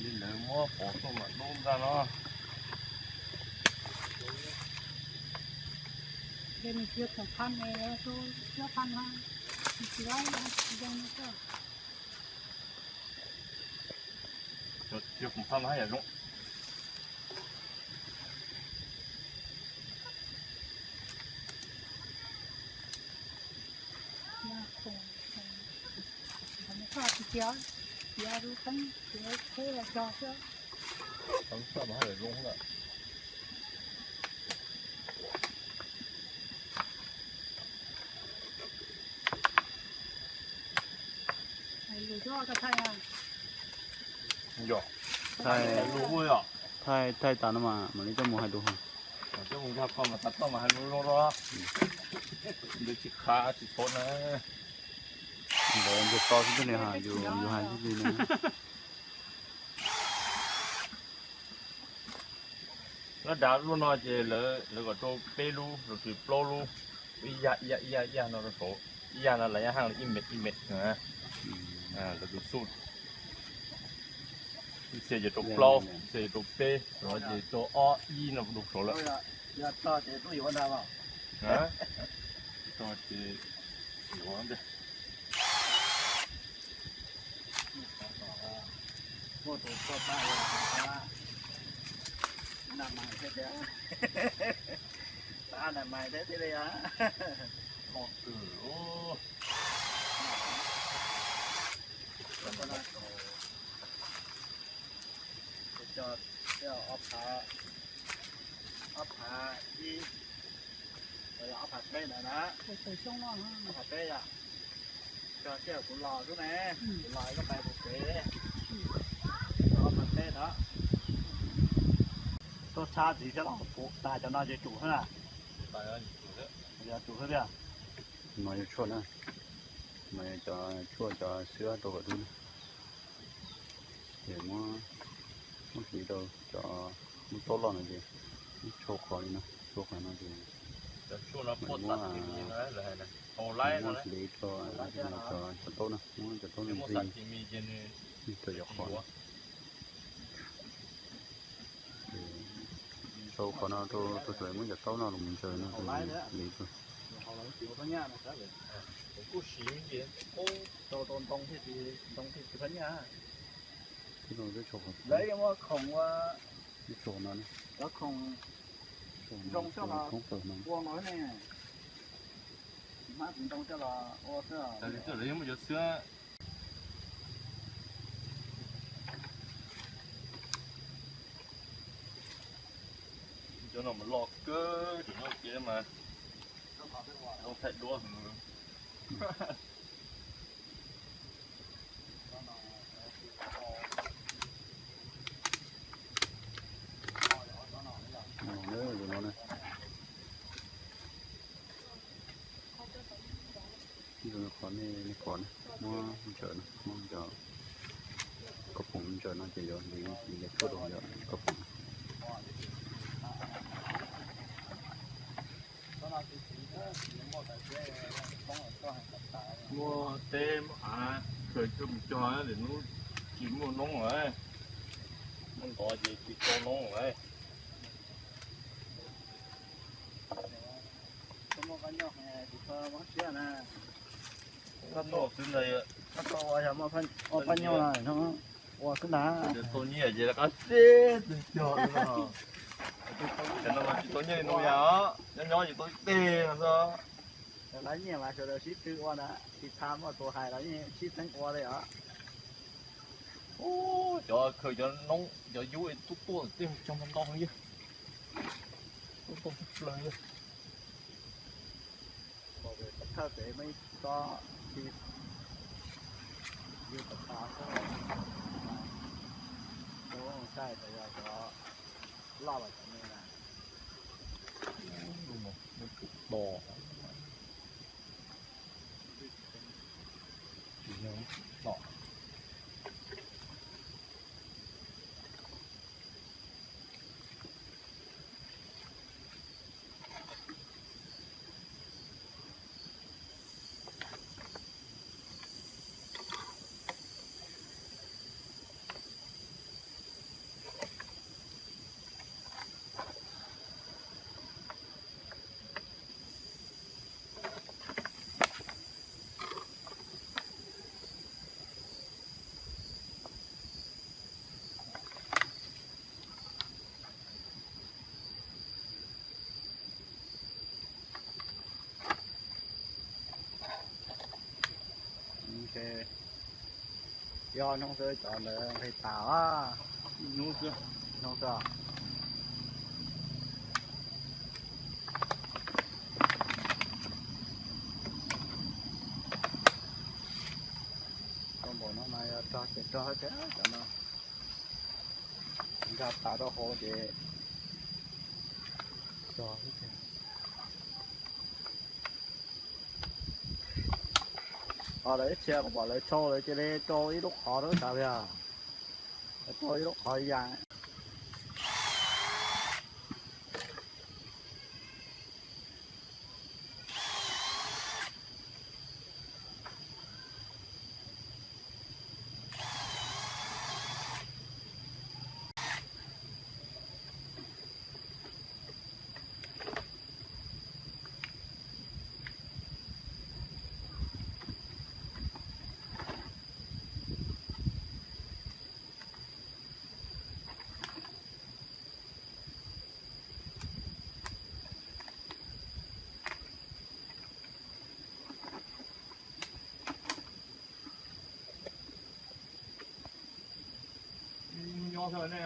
Li lawv muab pov tuaj mam nub ntag no. Ces nws tsis khoom phab me, rau cov phab no, tsis tsis laib, tsis zoo no xwb. Cov tsis khoom phab mas haj yam zoo. Tsis khoom, khoom tsis tiav, tiav rau teeb tiav teb los cog xwb. Teeb toj mas haj yam zoo lawm. Yog, thaij, thaij tas no mas mam li coj mus hais lus. Coj mus nkag kho mas tas toj mas hais lus zoo rau. Ntawd tsis khav tsis txhob na. Ntawd ntiag to xwb tiag li, yus, yus hais xwb li na. Lab dav lub no ces lawv kom rau peb lub los sis plaub lub, ib yam ib yam ib yam no rau saud, ib yam no lawv yeej haj ib mev ib mev na. Lawv tus xuj, ib txhia ces rau plaub, ib txhia ces rau peb, no ces rau ob ib no rau saud lawm. Tso ces yuav ntag. Muaj tus txoj paj, nag mais thiab tiag, nag mais thiab thiaj li. Ob phav, ob phav ib, ob phav peb ntawd na. Ob phav peb yom. Cog sij hawm kuv los xwb ne, kuv los koj pais kuv tsev. Ob phav peb ntawd. Tuaj tshab ntxiv thiab los kuv tas cov no ces tsum xwb na. Yog tsum xwb tiag. No yog tshuaj na, no yog cov tshuaj cov xwab rau kom dub na. Ces muab, muab hliv rau cov, muab taub loj no ces muab tshau qhov li no, tshau qhov no ces muab, muab hliv rau cov, cov taub na, muab cov taub no ntxig rau cov qhov. Tshau qhov no rau, rau txawm muab cov taub no los mus ntsaws no hliv rau. Tib no twb tshau qhov, tib tshau qhov no, tshau qhov no. Lawv yeej muaj cov xwab. Cov no mas loj kawg, cov nyob kiag mas zoo thaij duab heev. Qhov nej, nej kov na, muab ntsaws no, muab cov koj phoom ntsaws no ces yuav hliv, hliv cov tshuaj rau cov koj phoom. Muaj teb muaj av khaws coj mus cog, lwm hnub tsis muaj noob lawm, muaj ntov ces tsis tau noob lawm. Ua xwb ntag. Ua phaj nyuj no ua xwb ntag. Tau nyiaj ces qab xeb tag cog. Cov no mas tsis tau nyiaj li nus yas os, nyob nyob ces tau ib teg no xwb. Lawv nyiaj mas sawv daws sib tw ua ntag, tsis txha muaj tus hais los yeej sib txeeb ua li os. Cov khaws cov noob cov yub tuaj tuaj tej cog ntau heev yawg. Tuaj tuaj tshaj plaws yawg. Thawj pem muaj ib tsob tsis, yus tom tas xwb, saib tas yog cov loj los cov me na. Tsum to. Cov hnub xwb cov ntawd nqis tas. Hnub xwb. Tau npaum no mas yog rog ces rog thiab cov no. Nkag tas rau hauv ces rog xwb. Ho lawv ib txhia kuv pom lawv rau lawv cia li rau ib lub qhov rau xav li os. Lawv rau ib lub qhov ib yam. Nyob thawj nej